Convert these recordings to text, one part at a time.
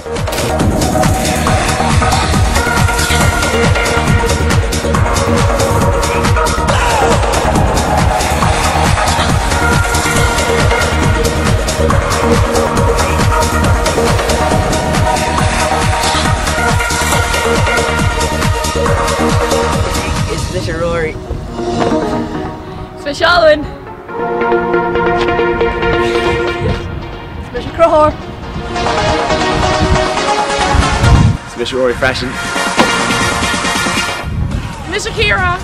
Is mise Rory. Is mise Alwyn. Is mise Conchúr. Is mise Rory freisin. Is mise Ciara.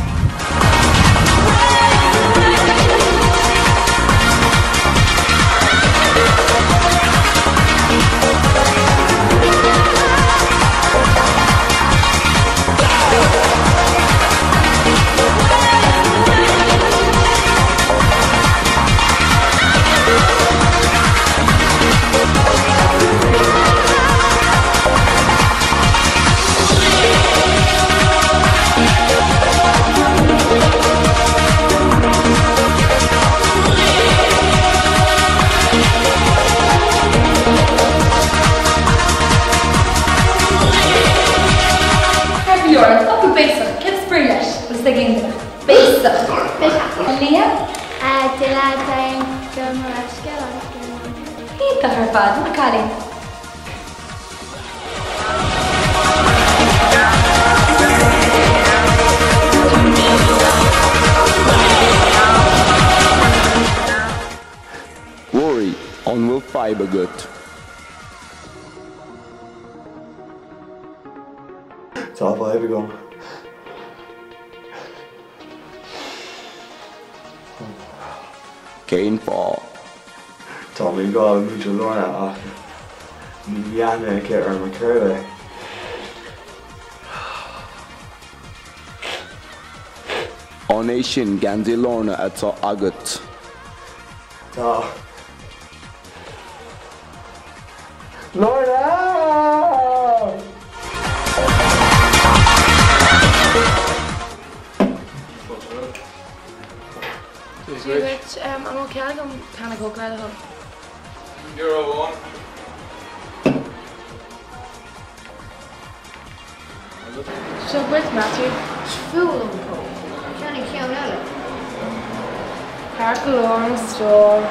Ceart go leor, an focal béasach, céard is brí leis? Bhfuil fhios ag aon duine? Béasach. Liam? Duine a dtéann go mo leithscéal agus go Iontach ar fad, na cailíní. Rory, an bhfuil fadhb agat? Tá fadhb agam. Cén fáth? Tá mé ag gabháil múinteoir Lorna ach níl aithne aici ar mo chéile. An é sin geansaí Lorna atá agat? Tá. Lorna! Dia duit, an bhfuil cead agam canna Coke le do thoil? Euro amháin. Seo dhuit, Matthew. Is fuath liom Coke. Ceannaigh ceann eile. Ceart go leor, a stór.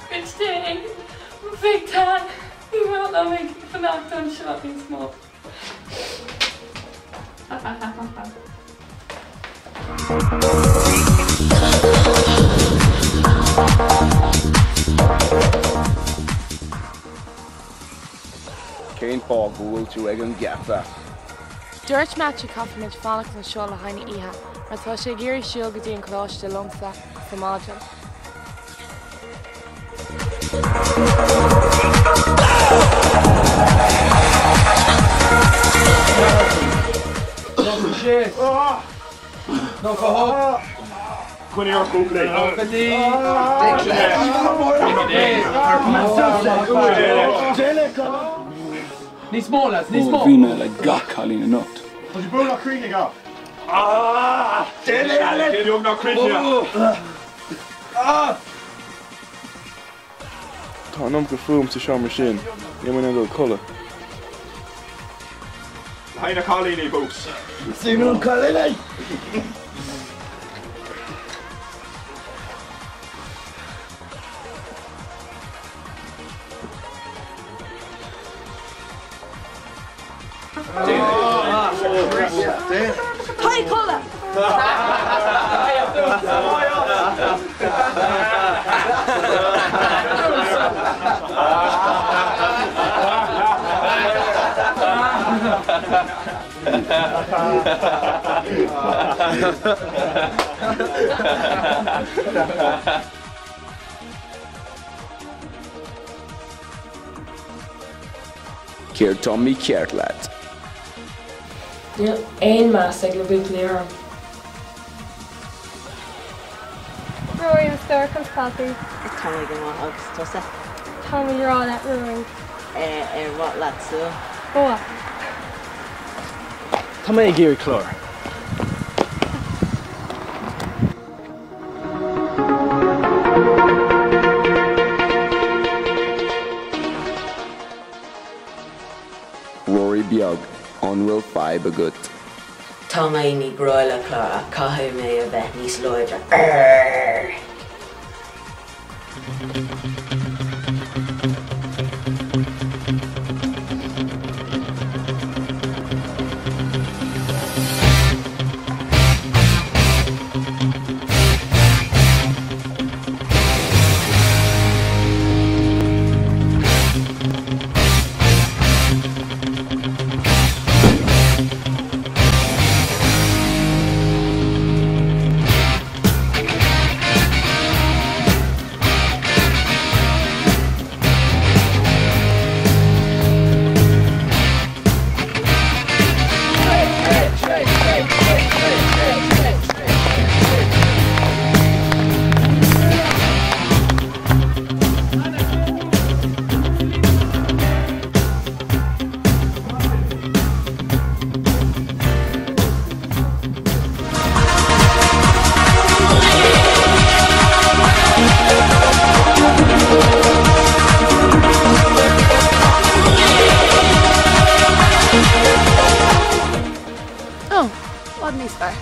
Cuid Dé, mo bhig tan, ní maith liom ag fanacht anseo níos mó. Cén fáth go bhfuil tú ag an ggeata? Dúirt Matthew caithfimid fanacht anseo le haghaidh na oíche mar tá sé ag iarraidh siúl go dtí an coláiste liomsa sa maidin. Níos mó, lads, níos mó! Bhí mé le gach cailín anocht. Tá an iomarca fuaim sa seomra sin, níl mé in ann dul a chodladh. Le haghaidh na cailíní fós. Téigh a chodladh! Céard tá mícheart leat? Níl aon meas ag na buachaillí orm. Rory, a stór, conas tá tú? Tá mé go maith agus tusa? Tá mo ghrá leat Rory. Ar mhaith leat siúl? Ba mhaith. Tá mé ag iarraidh clár. Rory beag, an bhfuil fadhb agat? Tá mé ní grá le Clara, caithfidh mé a bheith níos láidre. Arrrrr! Ó, i bhfad níos fearr.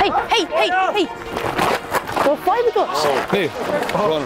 Hey, hey, hey, hey! Go fadhb agat! Hey, run.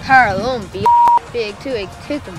Tar liom, beidh tú ag titim.